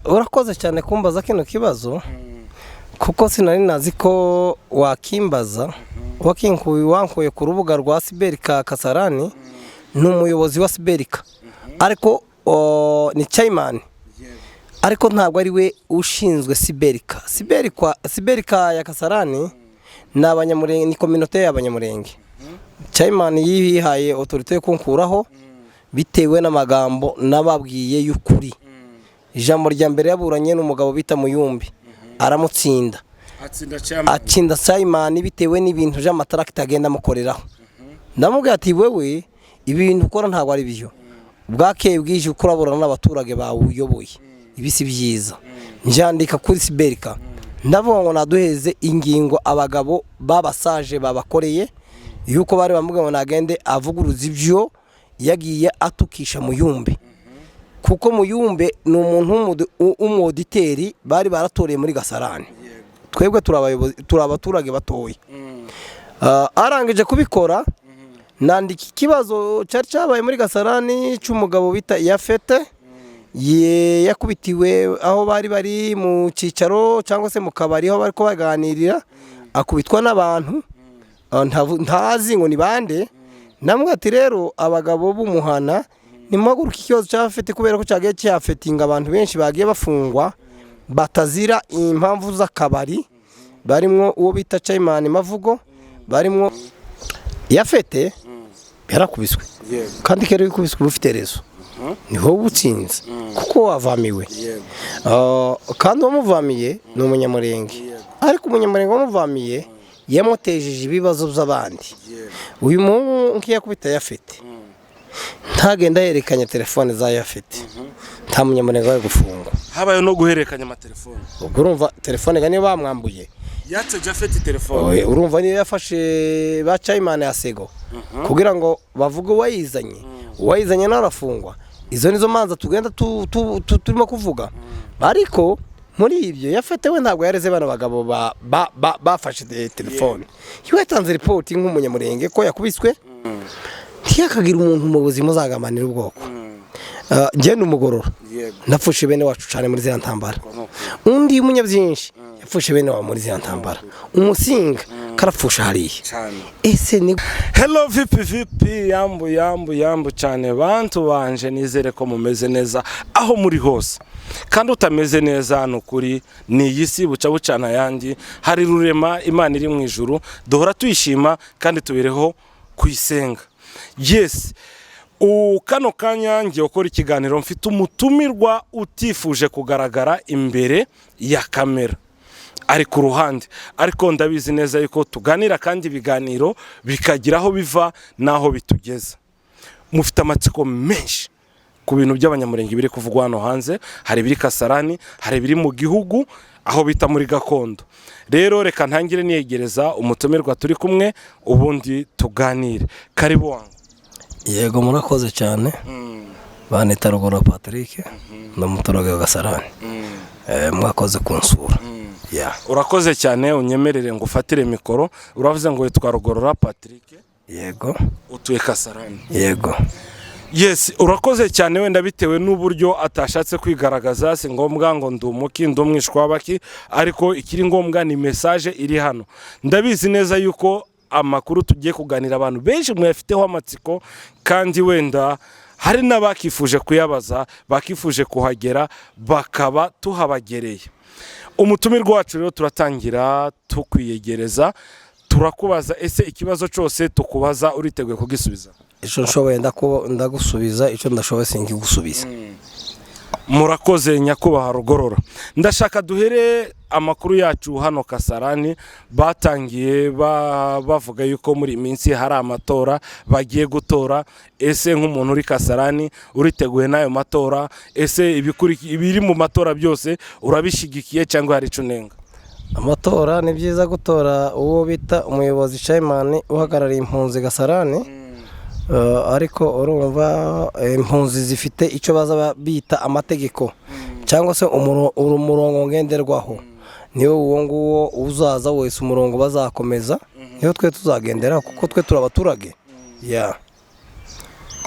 Urakoze cyane kumbaza kino kibazo, kuko sinari nazi ko wakimbaza. Wakinkuye, wankuye ku rubuga rwa Siberika Kasarani. Ni umuyobozi wa Siberika, ariko ni chairman, ariko ntabwo ari we ushinzwe Siberika. Siberika ya Kasarani ni Abanyamurenge, ni communauté y'Abanyamurenge. Chairman yihaye autorité yo kunkuraho bitewe n'amagambo nababwiye y'ukuri. Ijambo rya mbere, yaburanye n'umugabo bita Muyumbi, aramutsinda. Atsinda chairman. Atsinda Simon bitewe n'ibintu by'amatarakita agenda amukoreraho. Ndamubwira ati: "Wewe, ibintu ukora ntabwo ari byo. Bwakeye bwije uko uraburana n'abaturage bawe uyoboye, ibi si byiza." Njyandika kuri Siberika, ndavuga ngo naduheze ingingo abagabo babasaje babakoreye, yuko bari bamubwiye ngo nagende avuguruza ibyo yagiye atukisha Muyumbi, kuko Muyumbe ni umuntu w'umwoditeri bari baratoreye muri Gasarani. Twebwe turi abayobozi, turi abaturage batoya. Arangije kubikora, nandika ikibazo cyari cyabaye muri Gasarani cy'umugabo bita Yafete. Yakubitiwe aho bari bari mu cyicaro cyangwa se mu kabari, aho bari baganirira, akubitwa n'abantu. Ntazi ngo ni bande. Namwe ati: "Rero abagabo b'umuhana, nimuhaguruke ikibazo cy'Afete, kubera ko cyagiye cyafetinga abantu benshi bagiye bafungwa batazira impamvu z'akabari, barimwo uwo bita Chairman Mavugo, barimwo Yafete yarakubiswe." Kandi kera iyo ukubiswe uba ufite raison, ni wowe utsinze kuko wavamiwe. Kandi uwamuvamiye ni Umunyamurenge, ariko Umunyamurenge wamuvamiye yamutejeje ibibazo by'abandi. Uyu muhungu nk'iyakubita Yafete, ntagenda yerekanye telefone za Yafete, nta Munyamurenge wari gufungwa. Habayeho no guhererekanya amatelefone. Ubwo urumva telefone ga niyo bamwambuye. Yatse Jafeti telefone. Oye, urumva niyo yafashe ba Chairman ya Sego kugira ngo bavuge uwayizanye, uwayizanye nawe arafungwa. Izo nizo manza tugenda turimo kuvuga. Ariko muri ibyo, Yafete we ntabwo yareze bano bagabo bafashe telefone. Iyo yatanze ripoti nk'Umunyamurenge ko yakubiswe, ntiyakagira umuntu mu buzima uzagambanira ubwoko. Njye ni umugorora. Napfushe bene wacu cyane muri ziriya ntambara. Undi Munyabyinshi yapfushe bene wabo muri ziriya ntambara. Umusinga karapfusha hariya. Cyane. Ese ni Hello, vipi vipi, yambu yambu yambu cyane bantu banje. Nizere ko mumeze neza aho muri hose, kandi utameze neza, ni ukuri ni iyi si buca bucana ayandi. Hari Rurema, Imana iri mu ijuru, duhora tuyishima kandi tubereho kuyisenga. Yes, kano kanya ngiye gukora ikiganiro, mfite umutumirwa utifuje kugaragara imbere ya kamera, ari ku ruhande, ariko ndabizi neza yuko tuganira kandi ibiganiro bikagira aho biva n'aho bitugeza. Mufite amatsiko menshi ku bintu by'Abanyamurenge biri kuvugwa hano hanze. Hari ibiri Kasarani, hari ibiri mu gihugu aho bita muri gakondo. Rero reka ntangire niyegereza umutumirwa turi kumwe, ubundi tuganire. Karibu wangu. Yego, murakoze cyane. Banita Rugoro Patrick, ni umuturage wa Gasarani. Mwakoze kunsura. Ya. Urakoze cyane. Unyemerere ngo ufatire mikoro. Uravuze ngo witwa Rugorora Patrick? Yego. Utuye Kasarani? Yego. Yes, urakoze cyane. Wenda bitewe n'uburyo atashatse kwigaragaza, si ngombwa ngo ndi umuki, ndi umwishwa w'abaki, ariko ikiri ngombwa ni message iri hano. Ndabizi neza yuko amakuru tugiye kuganira abantu benshi muyafiteho amatsiko, kandi wenda hari n'abakifuje kuyabaza, bakifuje kuhagera, bakaba tuhabagereye. Umutumirwa wacu rero, turatangira tukwiyegereza, turakubaza: ese ikibazo cyose tukubaza uriteguye kugisubiza? Icyo nshoboye ndagusubiza, icyo ndashoboye sinkigusubiza. Murakoze, nyakubahwa Rugorora. Ndashaka duhere amakuru yacu hano Kasarani. Batangiye bavuga yuko muri iyi minsi hari amatora, bagiye gutora. Ese nk'umuntu uri Kasarani, uriteguye n'ayo matora? Ese ibiri mu matora byose urabishyigikiye cyangwa hari icyo unenga? Amatora ni byiza, gutora uwo bita umuyobozi chairman uhagarariye impunzi Gasarani. Ariko urumva, impunzi zifite icyo baza bita amategeko cyangwa se umurongo ngenderwaho. Niyo uwo nguwo uzaza wese, umurongo bazakomeza niyo twe tuzagendera, kuko twe turi abaturage ya.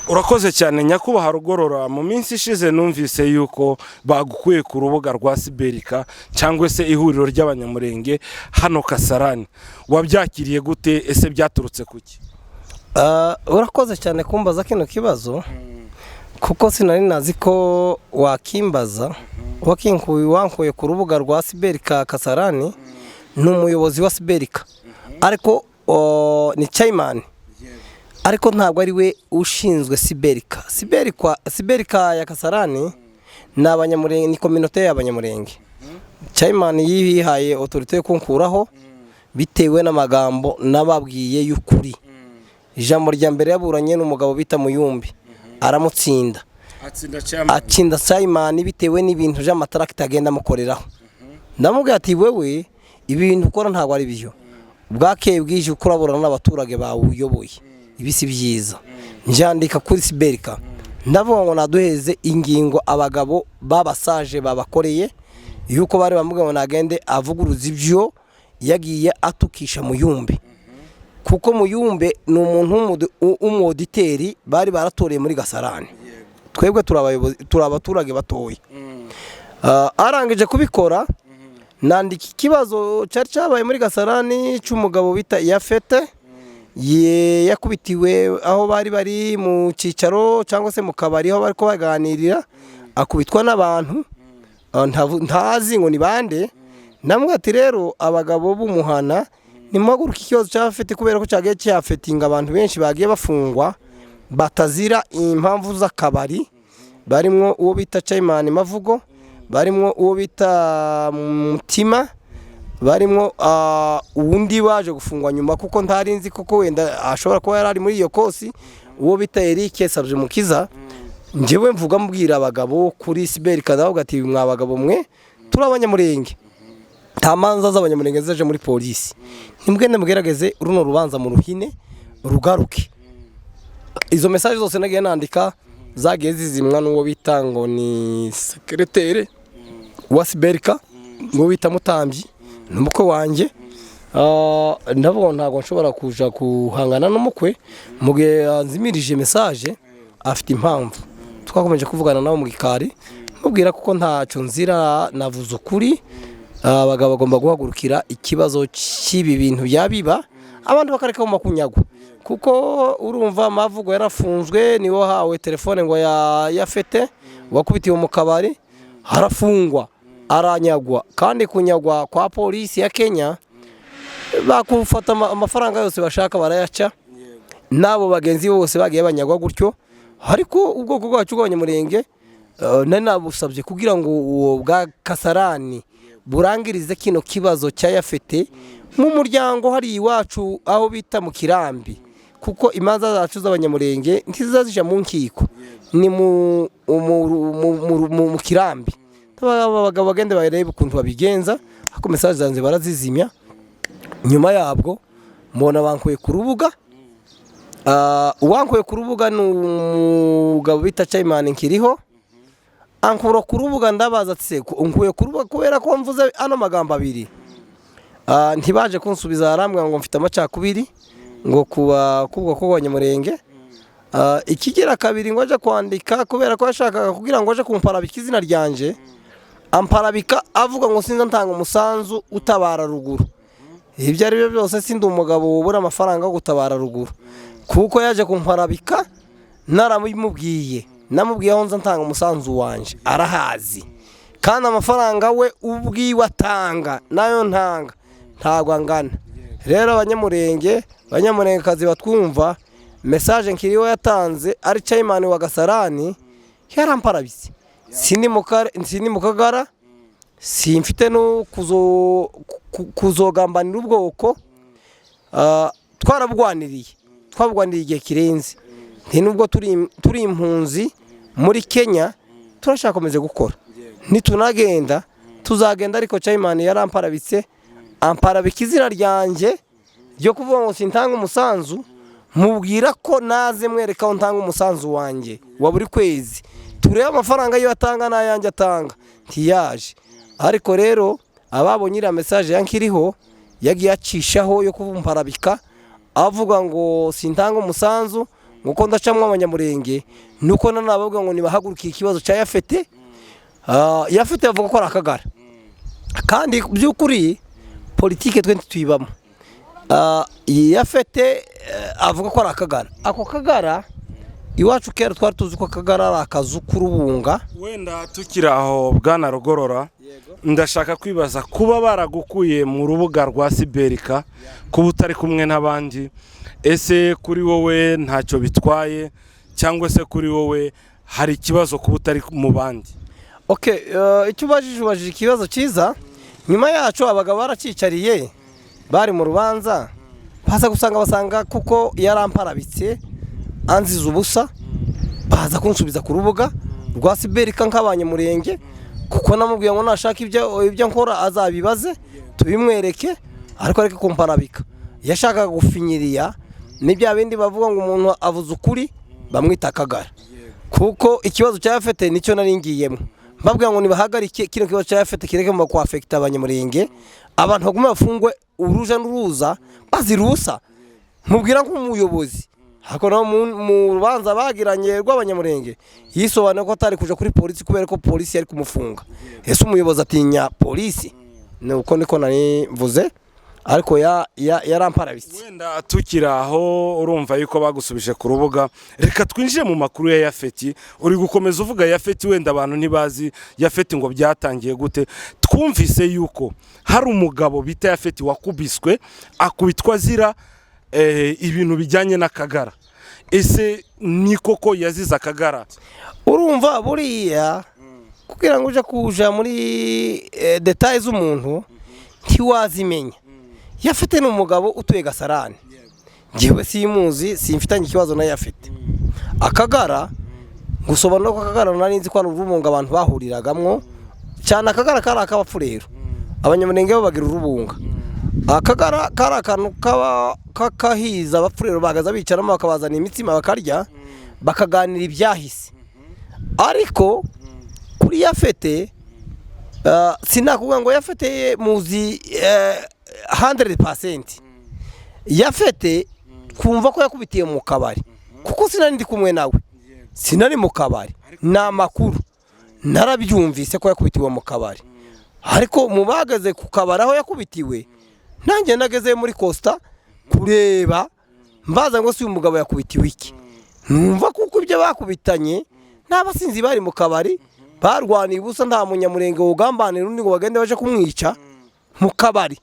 Urakoze cyane, nyakubahwa Rugorora. Mu minsi ishize numvise yuko bagukuye ku rubuga rwa Siberika cyangwa se ihuriro ry'Abanyamurenge hano Kasarani. Wabyakiriye gute? Ese byaturutse kuki? Urakoze cyane kumbaza kino kibazo, kuko sinari nazi ko wakimbaza. Wakinkuye, wankuye ku rubuga rwa Siberika Kasarani ni umuyobozi wa Siberika, ariko ni chairman, ariko ntabwo ari we ushinzwe Siberika. Siberika ya Kasarani ni Abanyamurenge, ni communauté y'Abanyamurenge. Chairman yihaye autorité yo kunkuraho bitewe n'amagambo nababwiye y'ukuri. Ijambo rya mbere, yaburanye n'umugabo bita Muyumbi, aramutsinda. Atsinda chairman. Atsinda Simon bitewe n'ibintu by'amatarakita agenda amukoreraho. Ndamubwira ati: "Wewe, ibintu ukora ntabwo ari byo. Bwakeye bwije uko uraburana n'abaturage bawe uyoboye, ibi si byiza." Njyandika kuri Siberika, ndavuga ngo naduheze ingingo abagabo babasaje babakoreye, yuko bari bamubwiye ngo nagende avuguruza ibyo yagiye atukisha Muyumbi, kuko Muyumbe ni umuntu w'umwoditeri bari baratoreye muri Gasarani. Twebwe turi abayobozi, turi abaturage batoya. Arangije kubikora, nandika ikibazo cyari cyabaye muri Gasarani cy'umugabo bita Yafete. Yakubitiwe aho bari bari mu cyicaro cyangwa se mu kabari, aho bari baganirira, akubitwa n'abantu ntazi ngo ni bande. Namwe ati: "Rero abagabo b'umuhana, nimuhaguruke ikibazo cy'Abafite, kubera ko cyagiye cyafetinga abantu benshi bagiye bafungwa batazira impamvu z'akabari, barimo uwo bita Chairman Mavugo, barimo uwo bita Mutima, barimo uwundi waje gufungwa nyuma, kuko ntari nzi kuko wenda ashobora kuba yari ari muri iyo kosi, uwo bita Eric Mukiza." Njyewe mvuga mbwira abagabo kuri Siberi kadavuga ati: "Mwa bagabo mwe, turi Abanyamurenge, nta manza z'Abanyamurenge zaje muri polisi. Nimugende mugerageze runo rubanza mu ruhine rugaruke." Izo message zose nagiye nandika zagiye zizimwa n'uwo bita ngo ni secrétaire wa Siberika, ngo bita Mutambyi, ni umukwe wanjye. Ndavuga ngo ntabwo nshobora kuja guhangana n'umukwe mu gihe yanzimirije message, afite impamvu. Twakomeje kuvugana nawe mu gikari, mubwira kuko ntacyo nzira, navuze ukuri. Abagabo bagomba guhagurukira ikibazo cy'ibi bintu byabiba, abantu bakareka mu makunyagwa, kuko urumva Mavugo yarafunzwe, niwe wahawe telefone ngo ya Yafete wakubitiwe mu kabari, arafungwa, aranyagwa. Kandi kunyagwa kwa polisi ya Kenya, bakufata amafaranga yose bashaka barayaca. N'abo bagenzi be bose bagiye banyagwa gutyo. Ariko ubwoko bwacu bw'Abanyamurenge, nari nabusabye kugira ngo uwo bwa Kasarani burangirize kino kibazo cya Yafete mu muryango hari iwacu aho bita mu Kirambi, kuko imanza zacu z'Abanyamurenge ntiziza zija mu nkiko, ni mu kirambi. Abagabo bagende barebe ukuntu babigenza, ariko message zanjye barazizimya. Nyuma yabwo mbona bankuye ku rubuga. Uwankuye ku rubuga ni umugabo bita Chairman Nkiriho. Ankura ku rubuga, ndabaza ati: "Se unkuye ku rubuga kubera ko mvuze ano magambo abiri?" Ntibaje kunsubiza. Arambwira ngo mfite amacakubiri, ngo kuba kubwo ko Abanyamurenge. Ikigira kabiri, ngo aje kwandika kubera ko yashakaga kugira ngo aje kumparabika izina ryanje, amparabika avuga ngo sinza ntanga umusanzu utabara ruguru. Ibyo ari byo byose, sindi umugabo wubura amafaranga yo gutabara ruguru, kuko yaje kumparabika naramubwiye, namubwiye aho nza ntanga umusanzu wanje arahazi, kandi amafaranga we ubwiwe atanga nayo ntanga ntabwo angana. Rero Abanyamurenge, Abanyamurengekazi batwumva, message Nkiriho yatanze ari chairman wa Gasarani yaramparabitse. Sindi mu Kagara, simfite no kuzogambanira ubwoko. Twarabwaniriye, twabwaniriye igihe kirenze. Nti nubwo turi impunzi muri Kenya, turashaka komeza gukora, nitunagenda tuzagenda. Ariko chairman yaramparabitse, amparabika izina ryanjye ryo kuvuga ngo sintanga umusanzu. Mubwira ko naze mwereka aho ntanga umusanzu wanjye wa buri kwezi, turebe amafaranga yo atanga n'ayanjye atanga. Ntiyaje. Ariko rero ababonye iriya message ya Nkiriho yagiye acishaho yo kumparabika avuga ngo sintanga umusanzu, Nguko ndacamwo Abanyamurenge, nuko nanababwira ngo nibahagurukiye ikibazo cya Yafete. Yafete bavuga ko ari Akagara, kandi by'ukuri politike twe ntituyibamo. Yafete avuga ko ari Akagara. Ako Kagara iwacu kera twari tuzi ko Akagara ari akazu k'urubunga. Wenda tukiri aho, bwana Rugorora, ndashaka kwibaza kuba baragukuye mu rubuga rwa Siberika, kuba utari kumwe n'abandi, ese kuri wowe ntacyo bitwaye, cyangwa se kuri wowe hari ikibazo kuba utari mu bandi? Okay, icyo ubajije ikibazo cyiza. Nyuma yacu abagabo baracicariye, bari mu rubanza, baza gusanga basanga kuko yaramparabitse anziza ubusa, baza kunsubiza ku rubuga rwa Siberika nk'abanyamurenge, kuko namubwiye ngo nashaka ibyo nkora azabibaze tubimwereke, ariko areke kumparabika. Yashakaga gufinyiriya ni bya bindi bavuga ngo umuntu avuze ukuri bamwita Akagara, kuko ikibazo cya Yafete nicyo nari ngiyemo, mbabwira ngo nibahagarike kino kibazo cya Yafete, kireke mu kwafekita Abanyamurenge, abantu bagume bafungwe uruja n'uruza bazira ubusa. Mubwira nk'umuyobozi, ariko naho mu rubanza bagiranye rw'Abanyamurenge yisobanuye ko atari kuja kuri polisi kubera ko polisi yari kumufunga. Ese umuyobozi atinya polisi? Ni uko niko nari mvuze, ariko yaramparabitse. Wenda tukiri aho, urumva yuko bagusubije ku rubuga, reka twinjire mu makuru ya Yafeti. Uri gukomeza uvuga Yafeti, wenda abantu ntibazi Yafeti ngo byatangiye gute. Twumvise yuko hari umugabo bita Yafeti wakubiswe, akubitwa azira ibintu bijyanye n'Akagara. Ese ni koko yazize Akagara? Urumva, buriya kugira ngo uje kuja muri détails z'umuntu ntiwazimenya. Yafite ni umugabo utuye Gasarani. Njyewe simuzi, simfitanye ikibazo nayo Yafite. Akagara, gusobanura ko Akagara nari nzi ko ari urubunga abantu bahuriragamwo cyane. Akagara kari ak'abapfurero, Abanyamurenge bo bagira urubunga. Akagara kari akantu kaba kakahiza, abapfurero bagaza bicaramo, bakabazana imitsima bakarya, bakaganira ibyahise. Ariko kuri Yafete, sinakuvuga ngo Yafete muzi 100%. Yafete kumva ko yakubitiye mu kabari, kuko sinari ndi kumwe nawe, sinari mu kabari, ni amakuru narabyumvise ko yakubitiwe mu kabari. Ariko mu bageze ku kabari aho yakubitiwe, nanjye nageze muri Costa kureba, mbaza ngo si uyu mugabo yakubitiwe iki? Numva kuko ibyo bakubitanye n'abasinzi bari mu kabari barwaniye ubusa, nta munyamurenge wugambanira undi ngo bagende baje kumwica mu kabari.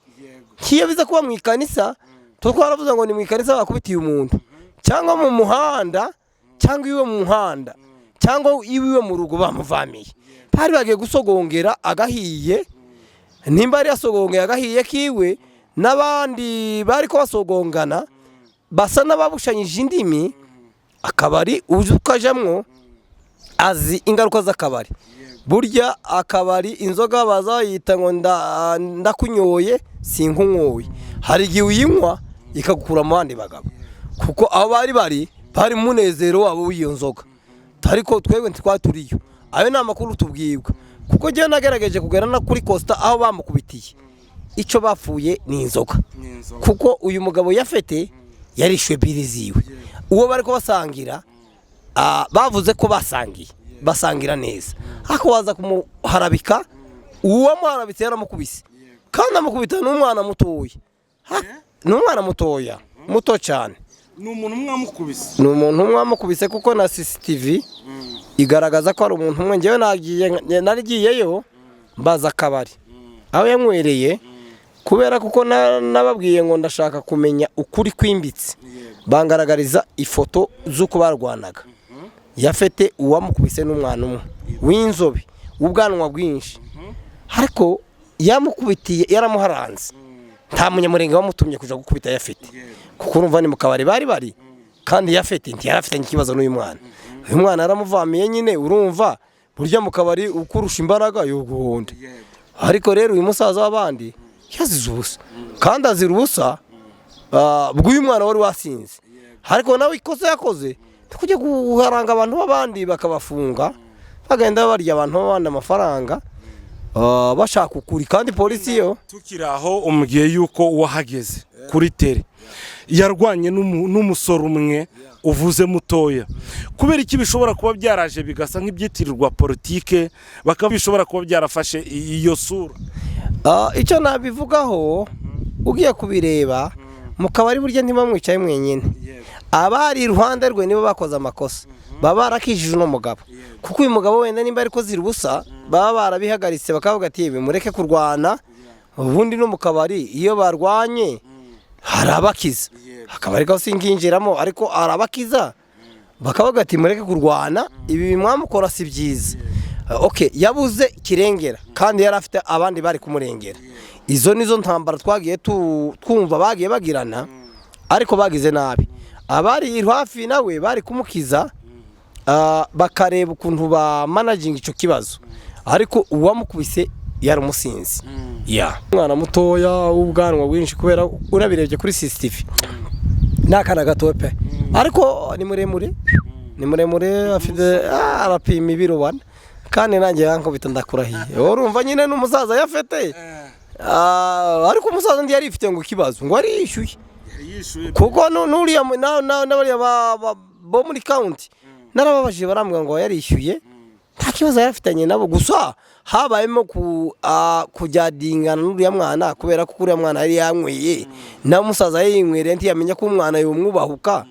Nkiyo biza kuba mu ikanisa, tuba twaravuze ngo ni mu ikanisa bakubitiye umuntu, cyangwa mu muhanda, cyangwa iwe mu muhanda, cyangwa iwiwe mu rugo bamuvamiye, bari bagiye gusogongera agahiye. Nimba yari yasogongeye agahiye kiwe n'abandi bari ko basogongana, basa n'ababushanyije indimi. Akabari uzi ukajamwo azi ingaruka z'akabari. Burya akabari inzoga baza bayita ngo ndakunyoye sinkunyoye. Hari igihe uyinywa ikagukura mu bandi bagabo, kuko aho bari mu munezero wabo w'iyo nzoga, ariko twebwe ntitwari turiyo. Ayo ni amakuru tubwibwa, kuko njyewe nagerageje kugera no kuri Costa aho bamukubitiye, icyo bapfuye ni inzoga, kuko uyu mugabo Yafete yarishyuwe biri ziwe. Uwo bari kubasangira, bavuze ko basangiye, basangira neza, ariko waza kumuharabika. Uwamuharabitse yaramukubise, kandi amukubita n'umwana mutoya. Ni umwana mutoya, muto cyane. Ni umuntu umwe wamukubise? Ni umuntu umwe wamukubise, kuko na CCTV igaragaza ko ari umuntu umwe. Njyewe nagiye, narigiyeyo mbaza akabari aho yanywereye, kubera kuko nababwiye ngo ndashaka kumenya ukuri kwimbitse. Bangaragariza ifoto z'uko barwanaga. Yafete uwamukubise n'umwana umwe w'inzobe w'ubwanwa bwinshi, ariko yamukubitiye yaramuharanze. Nta munyamurenge wamutumye kuja gukubita Yafete, kuko urumva ni mu kabari bari kandi Yafete ntiyari afitanye ikibazo n'uyu mwana. Uyu mwana yaramuvamiye nyine. Urumva burya mu kabari ukurusha imbaraga yoguhonda. Ariko rero uyu musaza w'abandi yazize ubusa, kandi azira ubusa bw'uyu mwana wari wasinze. Ariko nawe ikosa yakoze ni kujya guharanga abantu b'abandi bakabafunga, bagenda barya abantu b'abandi amafaranga, bashaka ukuri, kandi polisi yo Tukiri aho, umbwiye yuko wahageze kuri terrain, yarwanye n'umusore umwe. Uvuze mutoya, kubera iki bishobora kuba byaraje bigasa nk'ibyitirirwa politike, bakaba bishobora kuba byarafashe iyo sura? Icyo nabivugaho, ugiye kubireba mu kabari, burya ntibamwicaye mwenyine, abari iruhande rwe nibo bakoze amakosa, baba barakijije uno mugabo, kuko uyu mugabo wenda nimba ariko zira ubusa, baba barabihagaritse bakavuga ati: "Mureke kurwana." Ubundi no mu kabari iyo barwanye hari abakiza, akabari ko sinkinjiramo, ariko hari abakiza bakavuga ati: "Mureke kurwana, ibi mwamukora si byiza." Okay, yabuze kirengera kandi yari afite abandi bari kumurengera. Izo nizo ntambara twagiye twumva bagiye bagirana, ariko bagize nabi. Abari hafi nawe bari kumukiza, bakareba ukuntu ba managinga icyo kibazo, ariko uwamukubise yari umusinzi ya umwana mutoya w'ubwanwa bwinshi, kubera urabirebye kuri CCTV ni akana gato pe, ariko ni muremure, ni muremure, afite arapima ibiro bane, kandi nanjye yankubita ndakurahiye. Urumva nyine n'umusaza yafete. Ariko umusaza ndi yarifite ngo ikibazo ngo arishyuye, kuko n'uriya n'abariya bo muri county narababajije, barambwira ngo yarishyuye, nta kibazo yari afitanye nabo. Gusa habayemo kujyadingana n'uriya mwana, kubera ko uriya mwana yari yanyweye, nawe umusaza yari yinywereye, ntiyamenya ko umwana yumwubahuka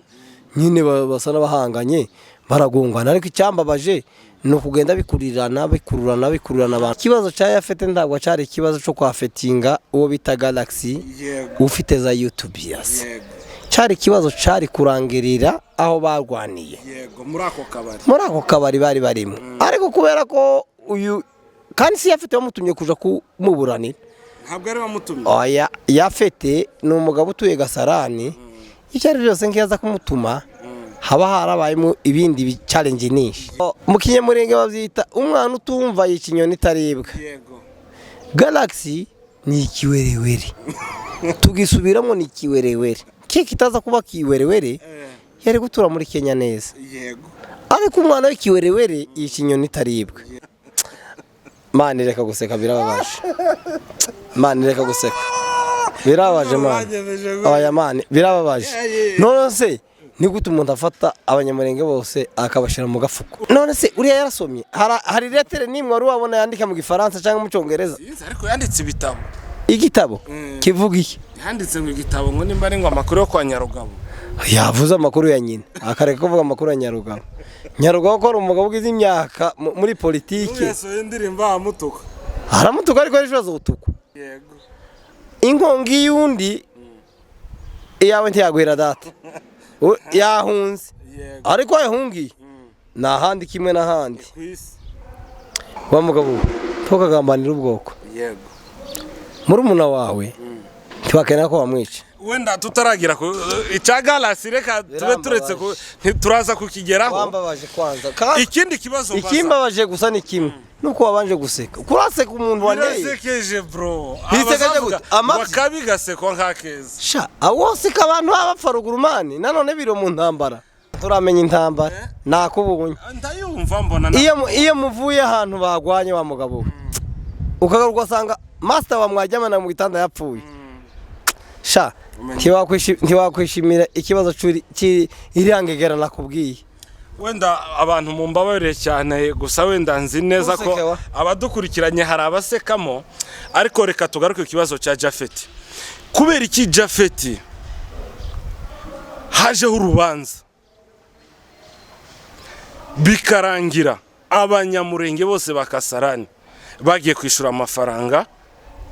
nyine, basa n'abahanganye, baragongana. Ariko icyambabaje ni ukugenda bikurirana, bikururana, bikururana abantu. Ikibazo cya Yafete ntabwo cyari ikibazo cyo kwafetinga uwo bita Galaxy ufite za YouTube yasi, cyari ikibazo cyari kurangirira aho barwaniye. Yego, muri ako kabari. Muri ako kabari bari barimo, ariko kubera ko uyu kandi si Yafete wamutumye kuja kumuburanira. Ntabwo ari wamutumye. Oya, Yafete ni umugabo utuye Gasarani. Icyo ari byo byose, nk'iyo aza kumutuma haba harabayemo ibindi bi challenge nyinshi. Mu Kinyamurenge babyita umwana utumva yica inyoni itaribwa. Galaxy ni ikiwerewere, tugisubiramo, ni ikiwerewere. Keke itaza kuba kiwerewere yari gutura muri Kenya neza. Ariko umwana w'ikiwerewere yica inyoni itaribwa. Mani, reka guseka, birababaje. Mani, reka guseka, birababaje mani. Oya mani, birababaje. None se ni gute umuntu afata Abanyamurenge bose akabashyira mu gafuko? None se uriya yarasomye? Hari lettre nimwe wari wabona yandika mu Gifaransa cyangwa mu Cyongereza? Ariko yanditse ibitabo. Igitabo kivuga iki? Yanditse ngo igitabo ngo nimba ari ngo amakuru yo kwa Nyarugabo. Yavuze amakuru ya nyina, akareka kuvuga amakuru ya Nyarugabo. Nyarugabo ko ari umugabo ugize imyaka muri politiki. Yasohoye indirimbo amutuka. Aramutuka, ariko ejo azotukwa. Inkongi y'undi iyawe ntiyaguhera data. Yahunze, ariko yahungiye ni ahandi kimwe n'ahandi. Ku isi. Wa mugabo we, ntukagambanire ubwoko. Murumuna wawe ntiwakenera ko bamwica. Wenda tutaragira ku icya Galaxy, reka tube turetse ntituraza kukigeraho. Wambabaje kwanza. Ikindi kibazo mbaza. Ikimbabaje gusa ni kimwe, nuko wabanje guseka, kuraseka umuntu waneye. Birasekeje bro. Bisekeje Abazavuga gute? Amabyi? ngo akabi gasekwa nk'akeza. Sha, awoseka abantu baba bapfa ruguru mani, nanone biro mu ntambara, turamenya intambara nakubonye. Ndayumva mbona Iyo muvuye ahantu bagwanye, wa mugabo we, ukagaruka ugasanga master wa mwajyamana mu gitanda yapfuye, sha, ntiwakwishimira ikibazo irangegera nakubwiye. Wenda abantu mumbabarire cyane, gusa wenda nzi neza ko Ntusekewa. abadukurikiranye hari abasekamo, ariko reka tugaruke ku kibazo cya Jafeti. Kubera iki Jafeti hajeho urubanza bikarangira Abanyamurenge bose bakasarani bagiye kwishyura amafaranga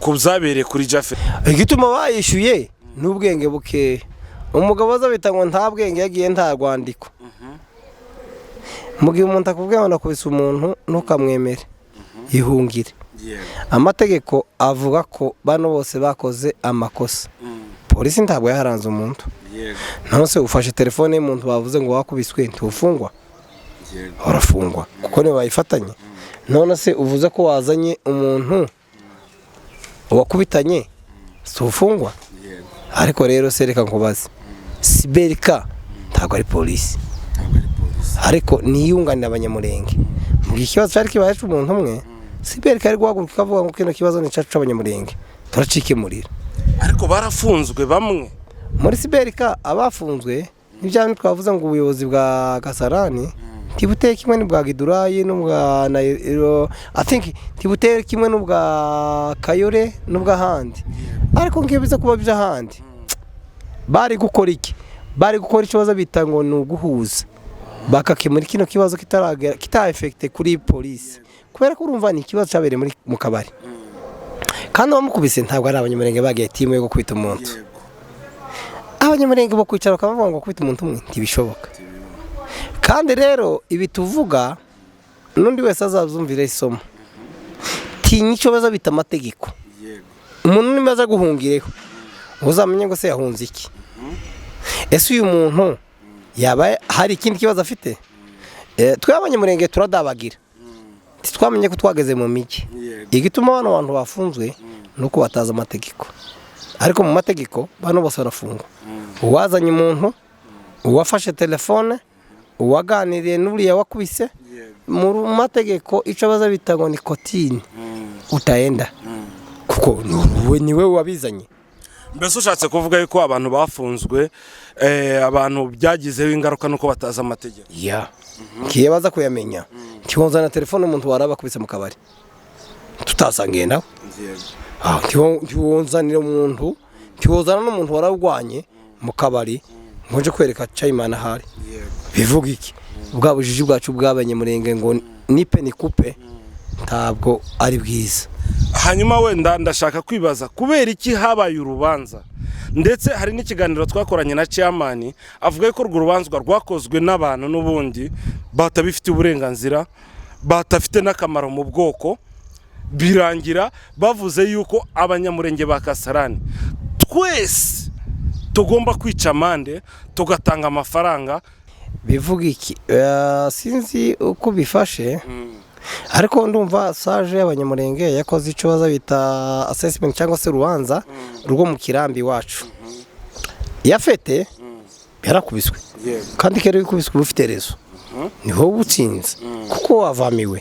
ku byabereye kuri Jafeti? Igituma bayishyuye ni ubwenge bukeya. Umugabo aza bita ngo nta bwenge, yagiye nta rwandiko. Mu gihe umuntu akubwiye ngo nakubise umuntu, ntukamwemere, ihungire. Amategeko avuga ko bano bose bakoze amakosa. Polisi ntabwo yaharanze umuntu. None se ufashe telefone y'umuntu bavuze ngo wakubiswe, ntufungwa? Urafungwa kuko niba bayifatanye. None se uvuze ko wazanye umuntu wakubitanye, si ufungwa? Ariko rero se reka nkubaze, siberika ntabwo ari polisi, ariko niyunganira Abanyamurenge. Mu gihe ikibazo cyari kibaye cy'umuntu umwe, siberika ari guhaguruka ikavuga ngo kino kibazo ni icyacu cy'Abanyamurenge, turacikemurira. Ariko barafunzwe bamwe. Muri siberika abafunzwe. Nibya bindi twavuze ngo ubuyobozi bwa Kasarani ntibuteye kimwe n'ubwa Gidurayi n'ubwa Nairo, I think ntibuteye kimwe n'ubwa Kayore n'ubw'ahandi. Ariko ngiyo biza kuba by'ahandi, bari gukora iki? Bari gukora ikibazo bita ngo ni uguhuza, bakakemura kino kibazo kitaragera kita affecte kuri polisi, kubera ko urumva ni ikibazo cyabereye muri mu kabari, kandi abamukubise ntabwo ari Abanyamurenge bagiye team yo gukubita umuntu. Abanyamurenge bo kwicara bakavuga ngo gukubita umuntu umwe ntibishoboka. Kandi rero ibi tuvuga, n'undi wese azazumvira isomo: tinya icyo baza bita amategeko. Umuntu niba aza guhungireho, uzamenye ngo se yahunze iki? Ese uyu muntu yaba hari ikindi kibazo afite? Twe Abanyamurenge turadabagira, ntitwamenye ko twageze mu mijyi. Igituma bano bantu bafunzwe ni uko batazi amategeko, ariko mu mategeko bano bose barafungwa: uwazanye umuntu, uwafashe telefone, uwaganiriye n'uriya wakubise. Mu mategeko icyo baza bita ngo ni kotini, utaenda, kuko ni we wabizanye. Mbese ushatse kuvuga yuko abantu bafunzwe, abantu byagizeho ingaruka nuko batazi amategeko? Ya, ngiye baza kuyamenya, ntiwonzana telefone umuntu waraba akubise mu kabari tutasangiye nawe. Ntiwonzanira umuntu, ntiwozana n'umuntu wararwanye mu kabari ngo nje kwereka Chayimana ahari. Bivuga iki? Bwa bujiji bwacu bw'Abanyamurenge ngo nipe nikupe ntabwo ari bwiza. Hanyuma wenda ndashaka kwibaza kubera iki habaye urubanza, ndetse hari n'ikiganiro twakoranye na chairman avuga ko urwo rubanza rwakozwe n'abantu n'ubundi batabifitiye uburenganzira, batafite n'akamaro mu bwoko. Birangira bavuze yuko Abanyamurenge ba Kasarani twese tugomba kwica amande, tugatanga amafaranga. Bivuga iki? Sinzi uko bifashe, ariko ndumva sage y'Abanyamurenge yakoze icyo baza bita assessment cyangwa se urubanza rwo mu kirambi iwacu. Yafete yarakubiswe, kandi kera iyo ukubiswe uba ufite raison, ni wowe utsinze kuko wavamiwe.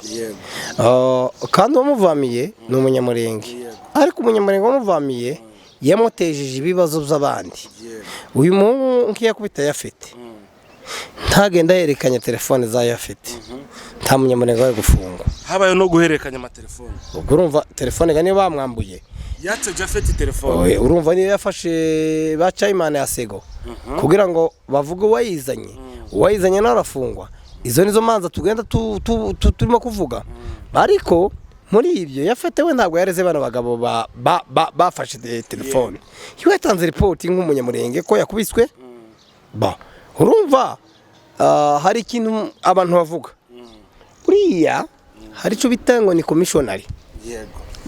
Kandi uwamuvamiye ni Umunyamurenge, ariko Umunyamurenge wamuvamiye yamutejeje ibibazo by'abandi. Uyu muhungu nk'iyo akubita Yafete, ntagenda yerekanye telefone za Yafete, nta Munyamurenge wari gufungwa. Habayeho no guhererekanya amatelefone. Ubwo urumva telefone ga niyo bamwambuye. Yatse Jafeti telefone. Oye, urumva niyo yafashe ba Chayimana ya Sego kugira ngo bavuge uwayizanye, uwayizanye nawe arafungwa. Izo nizo manza tugenda turimo kuvuga. Ariko muri ibyo, Yafete we ntabwo yareze bano bagabo bafashe telefone. Iwe yatanze ripoti nk'Umunyamurenge ko yakubiswe. Ba urumva, hari ikintu abantu bavuga, buriya hari icyo bita ngo ni commissioner,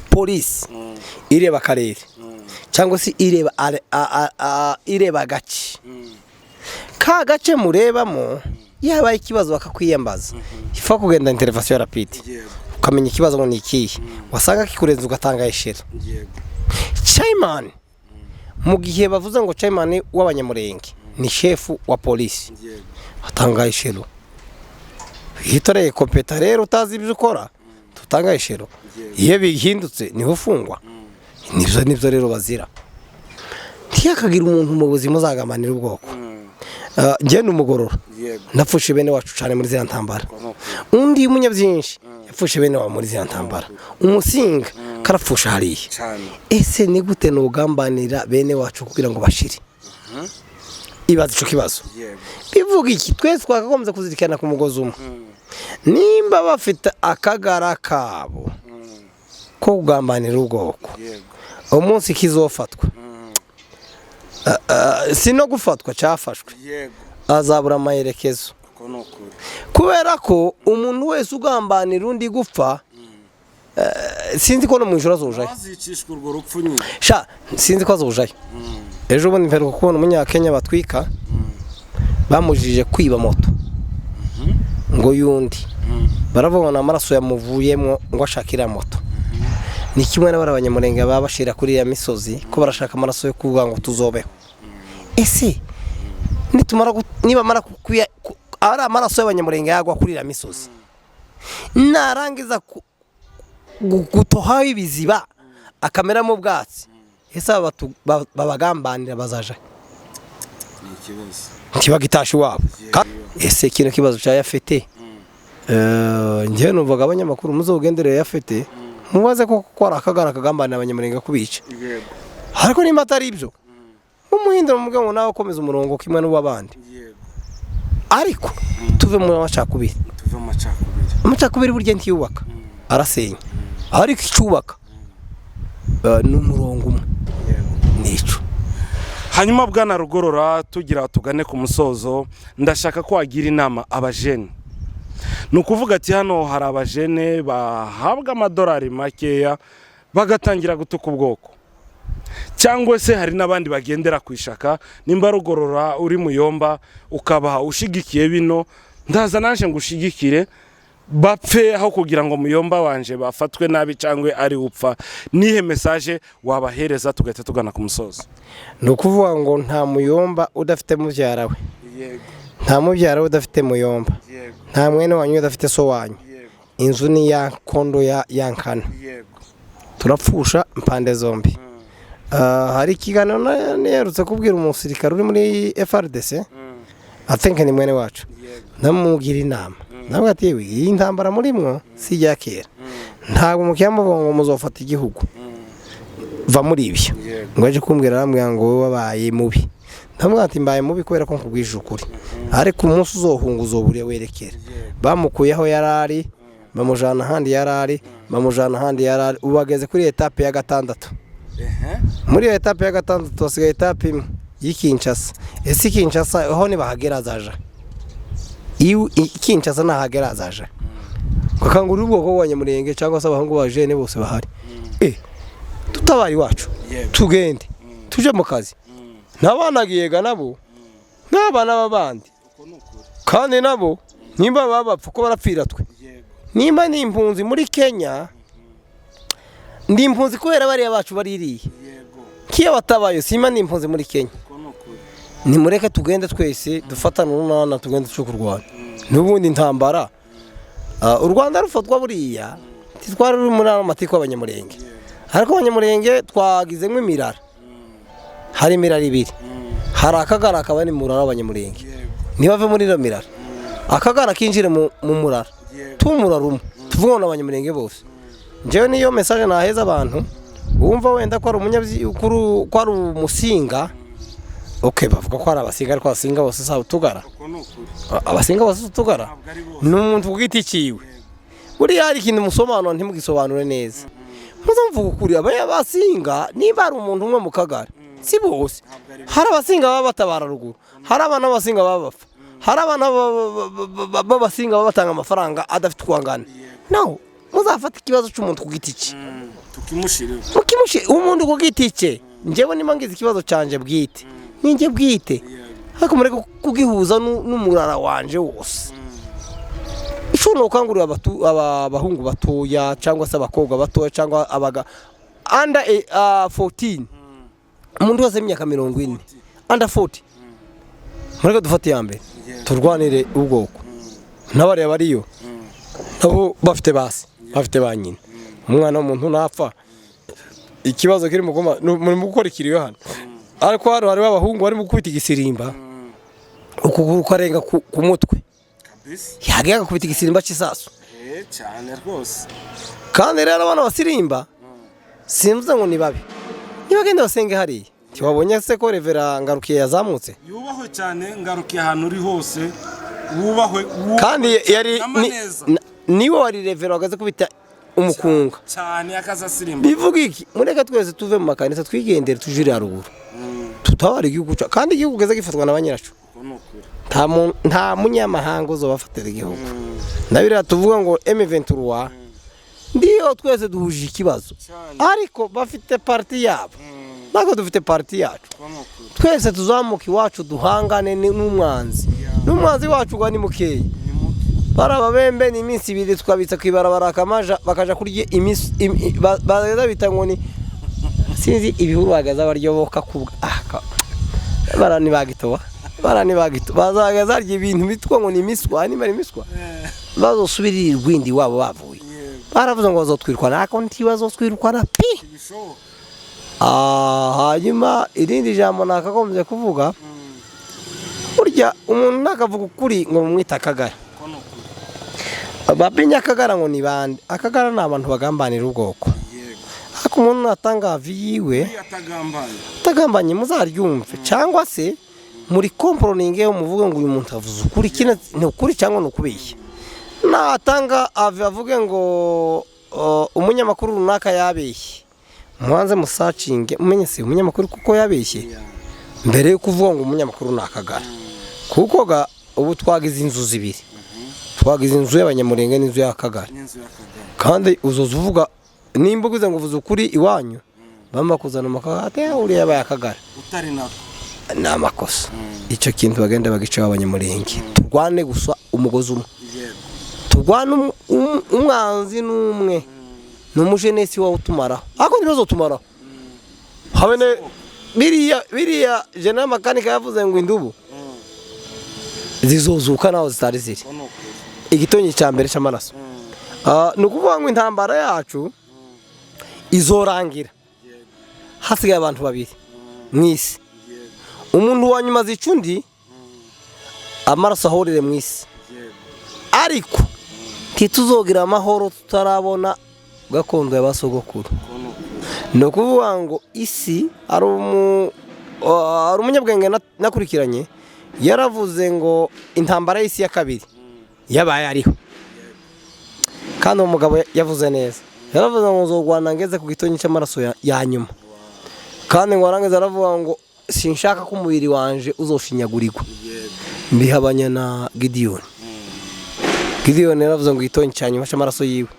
polisi ireba akarere cyangwa se ireba ireba agace, ka gace murebamo. Iyo habaye ikibazo bakakwiyambaza, ifa kugenda intervention rapide, ukamenya ikibazo ngo ni ikihe, wasanga kikurenze ugatanga eshera. Chairman, mu gihe bavuze ngo chairman w'Abanyamurenge ni shefu wa polisi, atanga eshero. Iyo utareye compétent rero, utazi ibyo ukora, tutanga eshero. Iyo bihindutse niho ufungwa. Nibyo rero bazira. Ntiyakagira umuntu mu buzima uzagamanira ubwoko. Njye ni umugorora, napfushe bene wacu cyane muri ziriya ntambara. Undi munyabyinshi yapfushe bene wabo muri ziriya ntambara. Umusinga karapfusha hariya. Ese ni gute nugambanira bene wacu kugira ngo bashire? Ibaza ico kibazo. Bivuga iki? Twese twakagombye kuzirikana ku mugozi umwe. Nimba bafite akagara kabo ko kugambanira ubwoko, umunsi kizofatwa, si no gufatwa, cyafashwe, azabura amaherekezo, kubera ko umuntu wese ugambanira undi gupfa, sinzi ko no mu ijoro azojayo. Azicishwa urwo rupfu nyine. Sha, sinzi ko azojayo. Ejo bundi mperuka kubona Umunyakenya batwika, bamujije kwiba moto ngo yundi, baravuga ngo ni amaraso yamuvuyemo ngo ashake iriya moto. Ni kimwe n'abari Abanyamurenge baba bashira kuri iriya misozi ko barashaka amaraso yo kuvuga ngo tuzobeho. Ese nitumara nibamara ari amaraso y'Abanyamurenge yagwa kuri iriya misozi, narangiza gutohaho ibiziba akameramo ubwatsi, ese aba babagambanira bazaja? Ntibagitasha iwabo. Ese kino kibazo cya Yafete, njyewe numvaga abanyamakuru muzogenderere Yafete, mubaze ko ko ari akagara kagambanira Abanyamurenge kubica. Ariko nimba atari ibyo, umuhindura mubwe ngo nawe ukomeza umurongo kimwe n'uw'abandi. Ariko tuve mu macakubiri. Tuve mu macakubiri. Amacakubiri burya ntiyubaka, arasenya. Ariko icyubaka ni umurongo umwe, nico. Hanyuma bwana Rugorora, tugira tugane ku musozo, ndashaka ko wagira inama abajene. Ni ukuvuga ati hano hari abajene bahabwa amadolari makeya bagatangira gutuka ubwoko, cyangwa se hari n'abandi bagendera ku ishaka. Nimba Rugorora uri muyomba ukaba ushigikiye bino, ndaza naje ngo ushigikire bapfe aho kugira ngo muyomba wanje bafatwe nabi cyangwa ari upfa. Nihe message wabahereza tugahita tugana ku musozo? Ni ukuvuga ngo nta muyomba udafite mubyara we, nta mubyara we udafite muyomba, nta mwene wanyu udafite so wanyu. Inzu ni ya kondo ya nkana. Turapfusha impande zombi. Hari ikiganiro niherutse kubwira umusirikare uri muri FARDC, I think ni mwene wacu, ndamugira inama, nawe ati: "Yewe, iyi ntambara murimwo si ijya kera, ntabwo mukiya muvuga ngo muzofata igihugu, va muri ibyo." Ngo aje kumbwira, arambwira ngo: "Wowe wabaye mubi." Ndamubwira ati: "Mbaye mubi kubera ko nkubwije ukuri, ariko umunsi uzohunga uzoburiye werekera." Bamukuye aho yari ari, bamujana ahandi yari ari, bamujana ahandi yari ari, ubu ageze kuri étape ya gatandatu. Muri iyo étape ya gatandatu hasigaye étape imwe y'i Kinshasa. Ese i Kinshasa aho nibahagera azaja? Iyo i Kinshasa nahagera azaja bakangurira ubwoko bw'Abanyamurenge cyangwa se abahungu ba jene bose bahari, tutabara iwacu, tugende tuje mu kazi. N'abana nabo n'abana b'abandi, kandi nabo nimba baba bapfa ko barapfira twe. Nimba ni impunzi muri Kenya, ndi impunzi kubera bariya bacu baririye. Kiyo batabaye, simba ndi impunzi muri Kenya. Nimureke tugende twese dufatane urunana, tugende tuje kurwana n'ubundi intambara. U Rwanda rufatwa buriya ntitwari ruri muri ano matiko y'Abanyamurenge, ariko Abanyamurenge twagizemo imirara. Hari imirara ibiri: hari akagara, akaba ni murara w'Abanyamurenge. Ntibave muri iyo mirara, akagara kinjire mu murara, tumurara umwe, tuvuge ngo ni Abanyamurenge bose. Njyewe niyo message naheza abantu wumva wenda ko ari ko ari umusinga. Okay, bavuga ko ari abasinga, ariko abasinga bose si utugara. Abasinga bose si utugara, ni umuntu ku giti cyiwe. Buriya hari ikintu musobanura ntimugisobanure neza. Muze muvuga ukuri. Abasinga niba ari umuntu umwe mu kagari, si bose. Hari abasinga baba batabara ruguru, hari abana b'abasinga baba bapfa, hari abana b'abasinga baba batanga amafaranga adafite uko angana. No muzafate ikibazo cy'umuntu ku giti cye, tukimushireho. Mukimushe umuntu ku giti cye. Njyewe niba ngize ikibazo cyanjye bwite, ninjye bwite, ariko mureke kugihuza n'umurara wanje wose. Ishobora gukangurira abahungu batoya cyangwa se abakobwa batoya cyangwa abaga under 14, umuntu wese w'imyaka 40, under 40, mureke dufate iya mbere turwanire ubwoko. N'abariya bariyo nabo bafite basi, bafite ba nyina. Umwana w'umuntu napfa, ikibazo kiri mu kuma muri mu gukora ikiriyo hano, ariko hano hariho abahungu barimo gukubita igisirimba, ukuguru ukarenga ku mutwe, yagiye agakubita igisirimba cy'isasu. Cyane rwose. Kandi rero abana basirimba simvuze ngo ni babi, nibagenda basenge hariya. Ntiwabonye se ko Reverend Ngarukiye yazamutse? Yubahwe cyane Ngarukiye, ahantu uri hose wubahwe, wubahwe. Kandi yari N'amaneza. Niwe wari reverend wagaze kubita umukunga. Cyane, akazasirimba. Bivuga iki? Mureke twese tuve mu makanisa, twigendere tujire haruguru, tutabara igihugu cyacu. Kandi igihugu kiza gifatwa na ba nyiraco. Uko ni ukuri. Nta munyamahanga uzobafatira igihugu. Na biriya tuvuga ngo M23, ndiyo twese duhuje ikibazo, Cyane. ariko bafite parti yabo, ntabwo dufite parti yacu. Uko ni ukuri. Twese tuzamuka iwacu, duhangane n'umwanzi. N'umwanzi wacu gwa ni mukeya. Ni muke. Bari ababembe ni iminsi 2 tukabitsa ku ibarabara akamaja bakaja kurya iminsi baza bita ngo ni sinzi ibihuru bagaza baryoboka kubwa bara ni bagitoba, bara ni bagito bazaga zarya ibintu bitwa ngo ni imiswa, niba ari imiswa bazosubirira irwindi wabo bavuye. Baravuze ngo bazotwirukana, ariko ntibazotwirukana pi. Ibishoboka. Hanyuma irindi jambo nakagombye kuvuga. Burya umuntu nakavuga ukuri ngo mumwite akagara. Babinya akagara ngo ni bande? Akagara ni abantu bagambanira ubwoko. Ariko umuntu natanga avi yiwe atagambanye muzaryumve, cyangwa se muri komporoninge muvuge ngo uyu muntu avuze ukuri, kino ni ukuri cyangwa ni ukubeshya. Natanga avi avuge ngo umunyamakuru runaka yabeshye, mubanze musacinge mumenye se umunyamakuru kuko yabeshye mbere yo kuvuga ngo umunyamakuru ni akagara. Kuko ga ubu twagize inzu zibiri, twagize inzu y'abanyamurenge n'inzu y'akagara. Kandi uzoza uvuga nimba ugize ngo uvuze ukuri iwanyu, bamba kuzana amakagara ati uriya yabaye akagara utari nako ni amakosa. Icyo kintu bagenda bagicaho abanyamurenge. Turwane gusa umugozi umwe, turwane umwanzi n'umwe, ni umujenesi wawe utumaraho, ariko ntibazotumaraho. Habene biriya General Makanika yavuze ngo indubu zizozuka naho zitari ziri, igitonyi cya mbere cy'amaraso. Ni ukuvuga ngo intambara yacu izorangira hasigaye abantu babiri mu isi. Umuntu wa nyuma azica undi, amaraso ahorere mu isi. Ariko ntituzogira amahoro tutarabona gakondo ya basogokuru. Ni ukuvuga ngo isi, hari umunyabwenge nakurikiranye yaravuze ngo intambara y'isi ya kabiri yabaye ariho, kandi uwo mugabo yavuze neza. Yaravuze ngo nzorwana ngeze ku gitonyi cy'amaraso ya nyuma, kandi ngo arangiza aravuga ngo sinshaka ko umubiri wanje uzoshinyagurirwa. Mbihabanya na Gidiyoni. Gidiyoni yaravuze ngo igitonyi cya nyuma cy'amaraso yiwe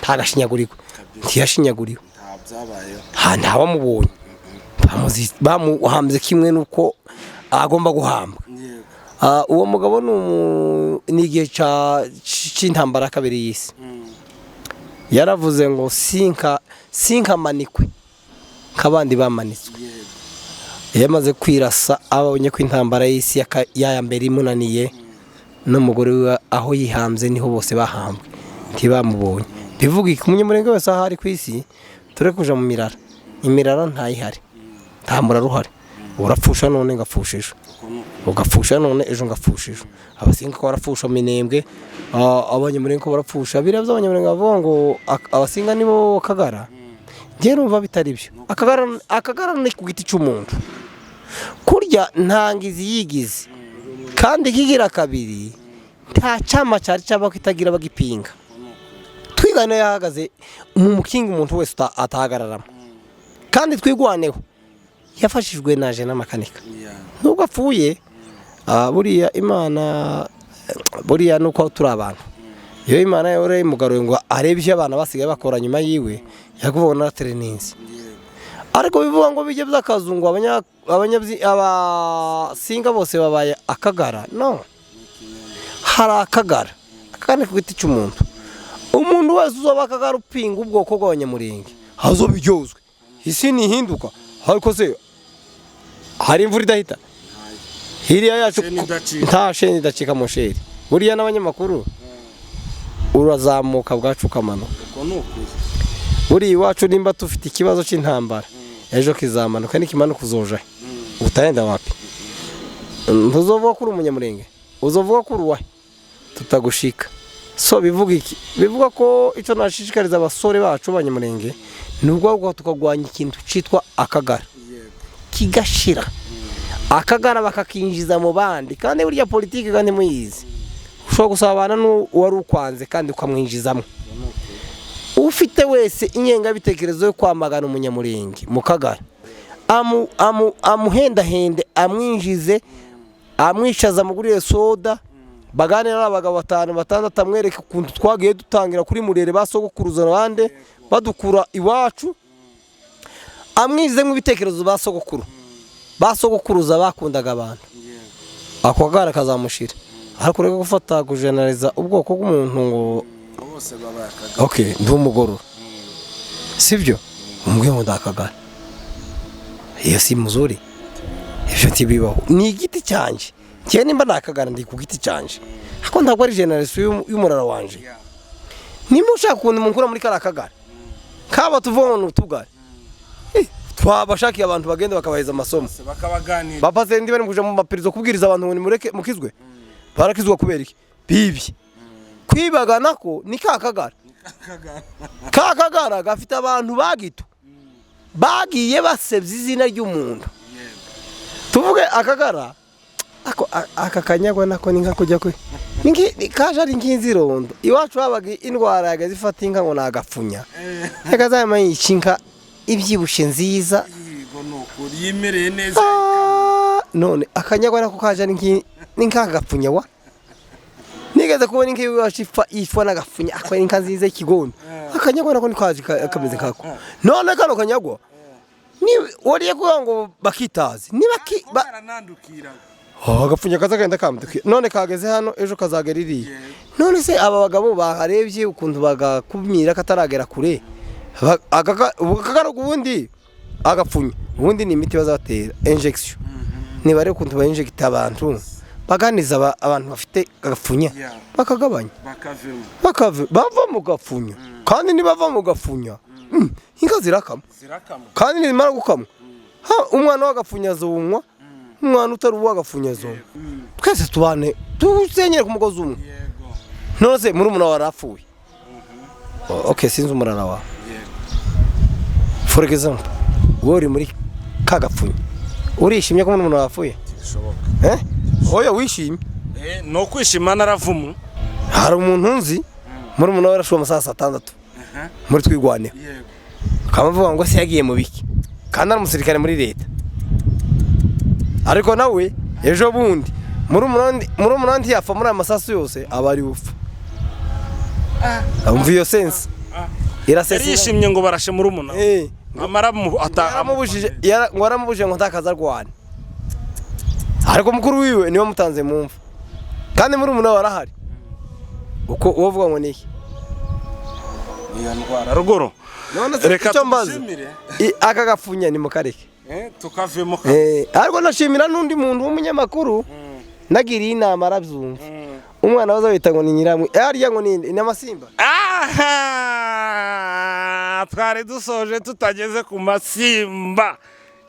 ntagashinyagurirwa, ntiyashinyaguriwe, ntawamubonye, bamuhambye kimwe nuko agomba guhambwa. Uwo mugabo ni igihe cy'intambara ya kabiri y'isi. Yaravuze ngo sinkamanikwe nk'abandi bamanitswe. Yamaze kwirasa abonye ko intambara y'isi ya mbere imunaniye, n'umugore we aho yihambye niho bose bahambwe, ntibamubonye. Bivuga iki? Umunyamurenge wese aho ari ku isi, ture kuja mu mirara. Imirara ntayihari, nta murara uhari. Urapfusha none ngapfusha ejo, ugapfusha none ejo ngapfusha ejo. Abasinga ko barapfusha minembwe, abanyamurenge ko barapfusha. Biriya by'abanyamurenge bavuga ngo abasinga nibo kagara, njye numva bitari byo. Akagara ni ku giti cy'umuntu. Kurya ntangizi yigize, kandi kigira kabiri nta cyama cyari cyaba kitagira bagipinga. Twigane yahagaze mu mukingi umuntu wese atahagararamo, kandi twigwaneho. Yafashijwe na General Makanika nubwo apfuye. Buriya Imana, buriya nuko turi abantu, iyo Imana yore imugaruye ngo arebe icyo abana basigaye bakora nyuma yiwe, yakuvuga naratereninze. Ariko bivuga ngo bijye by'akazungu abasinga bose babaye akagara. No, hari akagara, akagara ku giti cy'umuntu. Umuntu wese uzoba akagara upinga ubwoko bw'abanyamurenge hazobiryozwe. Isi nihinduka, ariko se hari imvura idahita hiriya yacu? Nta sheni idacika musheri. Buriya n'abanyamakuru urazamuka bwacu ukamanuka. Buriya iwacu nimba tufite ikibazo cy'intambara, ejo kizamanuka, nikimanuka uzoja utaenda wapi? Ntuzovuga ko uri umunyamurenge, uzovuga ko uri uwahe? Tutagushika. So bivuga iki? Bivuga ko icyo nashishikariza abasore bacu b'abanyamurenge ni ubwo tukagwanya ikintu cyitwa akagara kigashira. Akagara bakakinjiza mu bandi, kandi burya politiki kandi muyizi, ushobora gusabana n'uwari ukwanze kandi ukamwinjizamo. Ufite wese ingengabitekerezo yo kwamagana umunyamurenge mu kagara, amuhendahende, amwinjize, amwicaza amugurire soda, baganira n'abagabo batanu batandatu, amwereke ukuntu twagiye dutangira kuri murere basogokuruza abandi badukura iwacu, amwinjizemo ibitekerezo basogokuru basogokuruza bakundaga abantu. Ako kagara kazamushira. Ariko rero gufata kujenaliza ubwoko bw'umuntu ngo bose babaye akagara, okay ndi umugorora, sibyo? Umwe ngo ndakagara, iyo si muzuri, ibyo ntibibaho. Ni igiti cyanjye njye, nimba nakagara ndi ku giti cyanjye, ariko ntabwo ari generation y'umurara wanje. Nimba ushaka ukuntu munkura muri kariya kagara kaba tuvuga ngo ni utugare, Twabashakiye abantu bagenda bakabaheza amasomo. Bakabaganira. Bapasiteri ndi bari kuja mu mapirizo kubwiriza abantu ngo nimureke mukizwe. Barakizwa kubera iki? Bibi. Kwibaga nako ni kakagara. Kakagara gafite abantu bagito. Bagiye basebya izina ry'umuntu. Tuvuge akagara ako aka kanyagwa nako ni nka kujya kwe. Ningi kaje ari nkinzirondo. Iwacu habaga indwara yagaze ifata inka ngo nagapfunya. Yakazama yicinka ibyibushe nziza. Yego, ni ukuri yimereye neza. Ah, none akanyagwa nako kaje ari nki ni nk'agapfunya wa. Nigeze kubona inka iwacu ipfa ifwa n'agapfunya, akwa inka nziza y'ikigondo. Akanyagwa nako nikaje kameze nkako. None kano kanyagwa ni wariye kugira ngo bakitaze niba ki ba, Karanandukira. Oh, agapfunya kaza kagenda kamdukiye none kageze hano, ejo kazagera iriya. None se aba bagabo baharebye ukuntu bagakumira kataragera kure? Akagara ubundi agapfunya ubundi ni imiti bazabatera injection, niba ari ukuntu bayinjegita abantu baganiza abantu bafite agapfunya bakagabanya Bakavemo. Bakave bava mu gapfunya, kandi nibava mu gapfunya, inka zirakama. Zirakama. Kandi nizimara gukamwa, ha, umwana w'agapfunya azumwa, umwana utari uw'agapfunya azumwa. Twese tubane tusenyere ku mugozi umwe. Yego. None se murumuna wawe arapfuye? Okay, sinzi umurara wawe. Yego. For example, wowe uri muri kagapfunya, urishimye ko murumuna wawe apfuye? Bishoboka. Eh, oya, wishimye? Eh, no kwishima naravumu. Hari umuntu nzi murumuna we yarashuwe amasaha 6 muri Twigwaneho. Yego. Akamuvuga ngo se yagiye mu biki kandi ari umusirikare muri leta? Ariko nawe ejo bundi murumuna we ntiyapfa muri aya masasu yose, aba ari bupfa. Umva iyo sense irasesa. Yari yishimye ngo barashe murumuna. Eh. Amara mu ata. Yaramubujije ngo yaramubujije ngo ntakaza arwana, ariko mukuru wiwe niwe mutanze mumva, kandi murumuna we arahari. Uko uwo uvuga ngo ni iki? Iyo ndwara ruguru. None se Reka icyo mbaza, tugushimire. Aka gapfunya ni mukareke. Eh, tukavemo. Eh, ariko nashimira n'undi muntu w'umunyamakuru nagiriye inama arabyumva. Umwana waza bita ngo ni nyiramwe harya ngo ni amasimba. Aha! Twari dusoje tutageze ku masimba.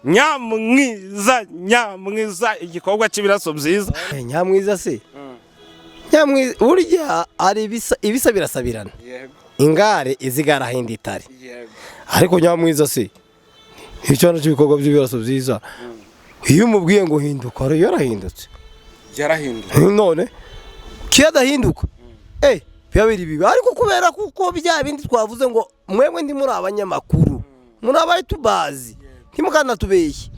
Nyamwiza, nyamwiza, igikorwa cy'ibiraso byiza. Eh, nyamwiza se nyamwiza burya ari ibisa, ibisa birasabirana. Yego. Ingare izigara hindi itari. Yego. Ariko nyamwiza se icyana cy'ibikorwa by'ibiraso byiza, iyo umubwiye ngo hinduka yarahindutse. Yarahindutse. None kiyadahinduka, eh, biba biri bibi. Ariko kubera kuko bya bindi twavuze ngo mwebwe ndi muri abanyamakuru, muri abayitubazi, ntimukanatubeshye,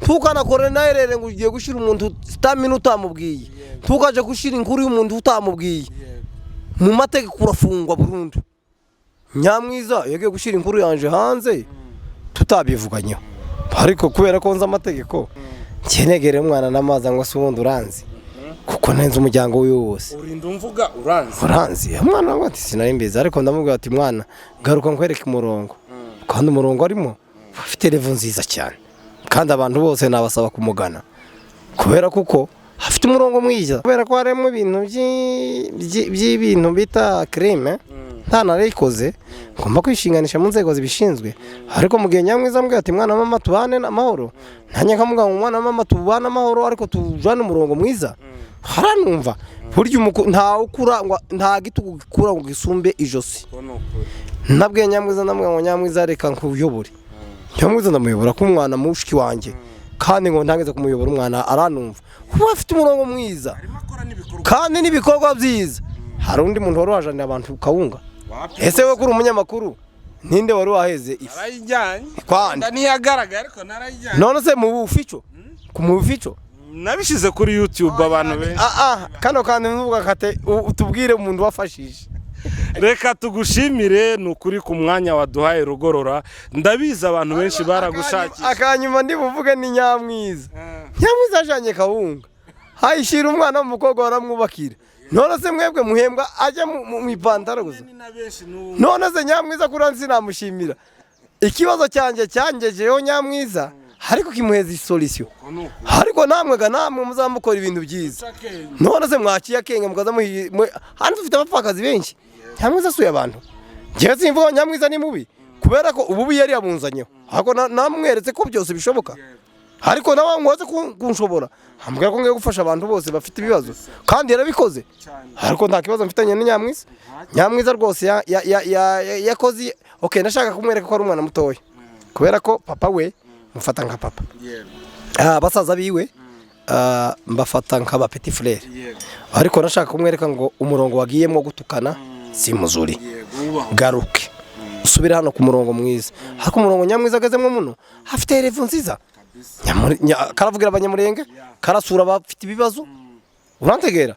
ntukanakore naherere ngo ugiye gushyira umuntu stamina utamubwiye, ntukaje gushyira inkuru y'umuntu utamubwiye, mu mategeko urafungwa burundu. Nyamwiza yagiye gushyira inkuru yanje hanze tutabivuganyeho, ariko kubera ko nzi amategeko nkenegere umwana n'amazi ngo se ubundi uranzi kuko ntenze umuryango wiwe wose. Urinda umvuga uranzi. Uranzi umwana wangu ati sinari mbizi, ariko ndamubwira ati mwana garuka nkwereke umurongo, kandi umurongo arimo afite revo nziza cyane, kandi abantu bose nabasaba kumugana kubera kuko afite umurongo mwiza, kubera ko harimo ibintu by'ibintu bita crime ntanarayikoze, ngomba kwishinganisha mu nzego zibishinzwe. Ariko mu gihe nyamwiza ambwira ati mwana wa mama tubane amahoro, nanjye nkamubwira ngo mwana wa mama tubane amahoro, ariko tujane umurongo mwiza, haranumva. Burya ntawe ukura ngo nta gitugu gikura ngo gisumbe ijosi. Nabwiye nyamwiza, ndamubwira ngo nyamwiza reka nkuyobore. Nyamwiza ndamuyobora ko umwana mushiki wanjye, kandi ngo ntangize kumuyobora umwana aranumva kuba afite umurongo mwiza Arimo akora n'ibikorwa. kandi n'ibikorwa byiza. Hari undi muntu wari wajaniye abantu kawunga? Ese we kuri umunyamakuru ninde wari waheze ifu? Narayijyanye. Kwande? Ntiyagaragaye ariko narayijyanye. None se mu bufico ku mu bufico? Nabishyize kuri YouTube abantu benshi. Ah ah, kano kandi ntuvuga kate utubwire umuntu wafashije. Reka tugushimire ni ukuri ku mwanya waduhaye rugorora, ndabizi abantu benshi baragushakisha. Akanyuma ndi buvuge ni nyamwiza. Nyamwiza ajanye kawunga hayishira umwana w'umukobwa baramwubakira. None se mwebwe muhembwa ajya mu ipantaro gusa? Ni na benshi n'ubu. None se nyamwiza kuri nzi namushimira ikibazo cyanjye cyangejeyeho nyamwiza, ariko kimuheza isolisiyo. Ariko namwe ga namwe muzamukora ibintu byiza. None se mwaciye akenge mukaza hano dufite abapfakazi benshi. Nyamwiza asuye abantu, njyewe simvuga ngo nyamwiza ni mubi. Kubera ko ububi yari yabunzanyeho, ariko namweretse ko byose bishoboka. Ariko nawe nkoze kunshobora, ambwira ko ngiye gufasha abantu bose bafite ibibazo, kandi yarabikoze. Ariko nta kibazo mfitanye na Nyamwiza. Nyamwiza rwose yakoze. Okay, ndashaka kumwereka ko ari umwana mutoya, kubera ko papa we mufata nka papa. Basaza biwe mbafata nka ba petit frère. Ariko nashaka kumwereka ngo umurongo wagiyemo gutukana si muzuri, garuke usubire hano ku murongo mwiza. Ariko umurongo Nyamwiza agezemo muno, afite revo nziza. Karavugira Abanyamurenge, karasura abafite ibibazo, urantegera.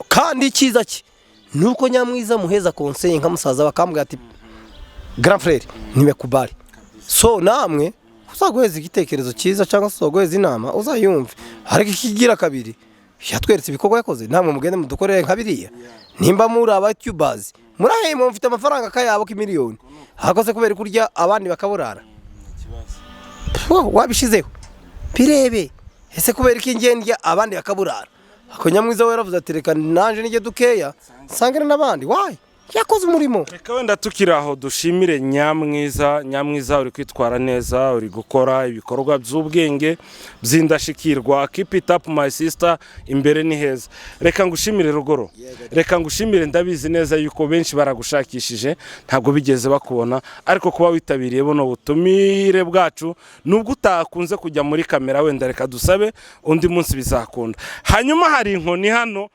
Kandi icyiza cye ni uko Nyamwiza muheza conseil nka musaza, bakambwira ati: "Grand frère, nimekubali." So namwe uzaguheza igitekerezo cyiza cyangwa se uzaguheza inama, uzayumve. Ariko ikigira kabiri, yatweretse ibikorwa yakoze. Namwe mugende mudukorere nka biriya. Nimba muri aba youtubers, murahemba, mufite amafaranga akayabo k'imiliyoni, akoze kubera kurya abandi bakaburara. Pfu, wabishizeho birebe ese kubera ko ingendya abandi bakaburara? Ako Nyamwiza we yaravuze ati: "Reka nanje nijye dukeya nsangire n'abandi." Wayi yakoze umurimo. Reka wenda tukiri aho dushimire Nyamwiza. Nyamwiza, uri kwitwara neza, uri gukora ibikorwa by'ubwenge by'indashyikirwa. Keep it up, my sister, imbere ni heza. Reka ngushimire, Rugoro, reka ngushimire. Ndabizi neza yuko benshi baragushakishije, ntabwo bigeze bakubona, ariko kuba witabiriye buno butumire bwacu, nubwo utakunze kujya muri kamera, wenda reka dusabe undi munsi bizakunda. Hanyuma hari inkoni hano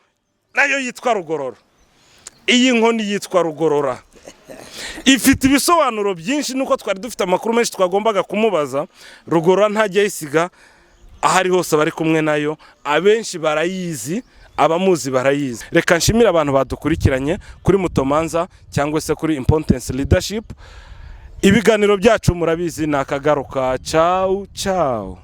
nayo yitwa Rugorora. Iyi nkoni yitwa Rugorora, ifite ibisobanuro byinshi, nuko twari dufite amakuru menshi twagombaga kumubaza. Rugorora ntajya ayisiga, aho ari hose bari kumwe nayo. Abenshi barayizi, abamuzi barayizi. Reka nshimire abantu badukurikiranye kuri Mutomanza cyangwa se kuri Importance Leadership. Ibiganiro byacu murabizi ni akagaruka. Cawu cawu.